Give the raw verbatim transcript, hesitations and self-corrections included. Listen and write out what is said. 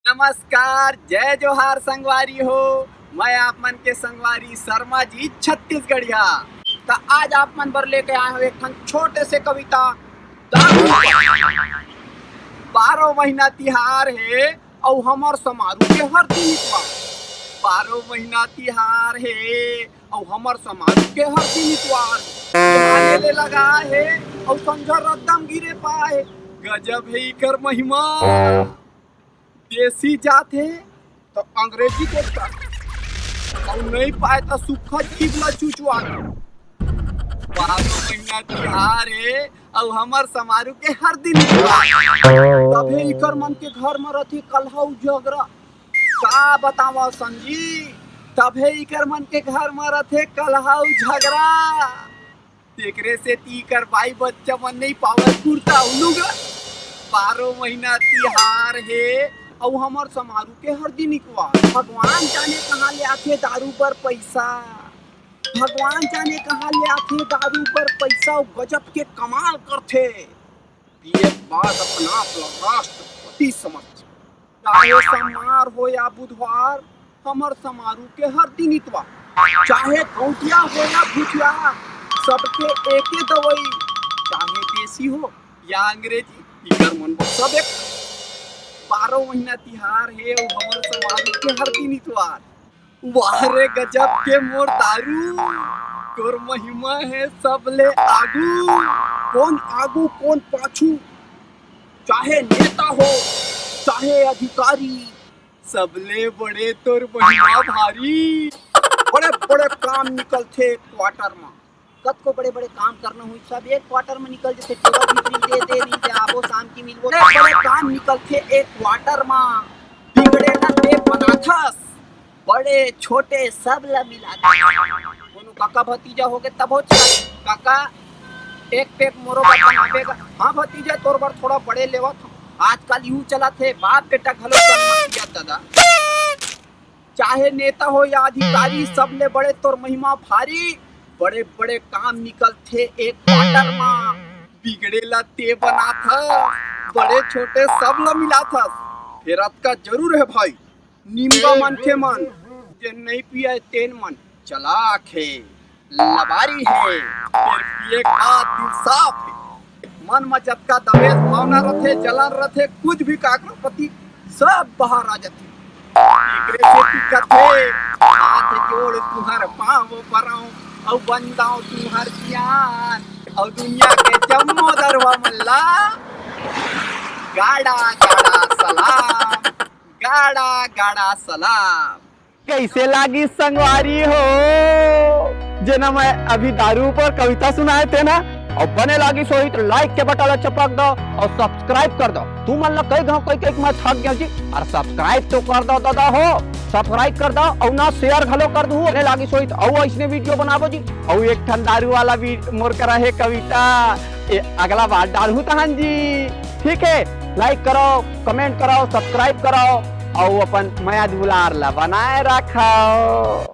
नमस्कार, जय जोहार संगवारी हो। मैं आप मन के संगवारी शर्मा जी छत्तीसगढ़िया। त आज आप मन बर लेके आए हो एक ठन छोटे से कविता। दारू। बारह महीना तिहार हे, अउ हमर समारू के हरदी निकवा। बारह महीना तिहार हे, अउ हमर समारू के हरदी निकवा। माने ले लगा हे, अउ संझा रद्दम गिरे पाए। गजब हे इकर महिमा। देसी जात हे, त अंग्रेजी के कर। अउ नहीं पाए त सुक्खा जीभ ला चुचवा। बारह महीना तिहार हे, अउ हमर समारू के हरदी निकवा। तभे इकर मन के घर म रथे कलहा अउ झगरा। का बतावं संजी, तभे इकर मन के घर म रथे कलहा अउ झगरा। तेकरे सेती इकर बाई बच्चा मन नहीं पावय कुर्ता अउ लुगरा। बारह महीना तिहार हे, अउ हमर समारू के हरदी निकवा। भगवान जाने कहाँ ले आथे दारू बर पइसा। भगवान जाने कहाँ ले आथे दारू बर पइसा, अउ गजब के कमाल करथे। पिए के बाद अपन आप ला राष्ट्रपति समझथे। चाहे सोमवार हो या बुधवार, हमर समारू के हरदी निकवा। चाहे गौंटिया हो या भुतिया, सबके एके दवई। चाहे देसी हो या अंग्रेजी, इकर मन बर सब एक। बारह महीना तिहार हे अउ हमर समारू के हरदी निकवा। वाह रे गजब के मोर दारू, तोर महिमा हे सबले आगू। कोन आगू कोन पाछू, चाहे नेता हो चाहे अधिकारी, सबले बड़े तोर महिमा भारी। बड़े बड़े काम निकलथे क्वार्टर म। कतको बड़े बड़े काम करना होही, सब एक क्वार्टर म निकल जथे। टेबल भी दे दे, नहीं दे, आबो शाम की मिलबो। बड़े बड़े काम निकलथे एक क्वार्टर म। बिगड़े ना ते बनाथस, बड़े छोटे सब ला मिला दे। कोनो काका भतीजा होगे तभो चला, काका एक पैक मोरो बर बनाबे गा। हाँ भतीजा, तोर बर थोड़ा बड़े लेवत हूँ। आजकल यू चलत हे, बाप बेटा घलो कम मत किया दादा। चाहे नेता हो या अधिकारी, सबले बड़े तोर महिमा भारी। बड़े बड़े काम निकलथे एक क्वार्टर मा। बिगड़े ला ते बनाथस, बड़े छोटे सब ला मिलाथस। फेर अतका जरूर हे भाई, निम्बा मनखे मन, जे नइ पियय तेन मन चलाक हे, लबारी हे, फेर पिए का दिल साफ हे। मन म जतका दवेस भावना रथे, जलन रथे, कुछ भी काकरो प्रति, सब बाहर आ जथे। एकरे सेती कथे, हाथ जोड़ तुहर पाँव परौं, अउ बंदाओ तुहर जियान, अउ दुनिया के जम्मो दरुहा मन ला गाड़ा गाड़ा सलाम, गाड़ा गाड़ा सलाम। कइसे लागिस संगवारी हो, जेन मैं अभी दारू ऊपर कविता सुनाए तेन ह? अउ बने लागिस होही त like के बटन ला चपक दव अउ subscribe कर दव। तुमन ला कहि दव, कहि कहि के मैं थक गेंव जी, अउ subscribe तो कर दव दादा हो, subscribe कर दव अउ ना share घलो कर दव। बने लागिस होही त अउ अइसने video बनाबो जी। अउ एक ठन दारू वाला भी मोर करा हे कविता, ए, अगला बार डालहूँ तहन जी। ठीक हे, like करव, comment करव, subscribe करव अउ अपन मया दुलार ला बनाए रखव।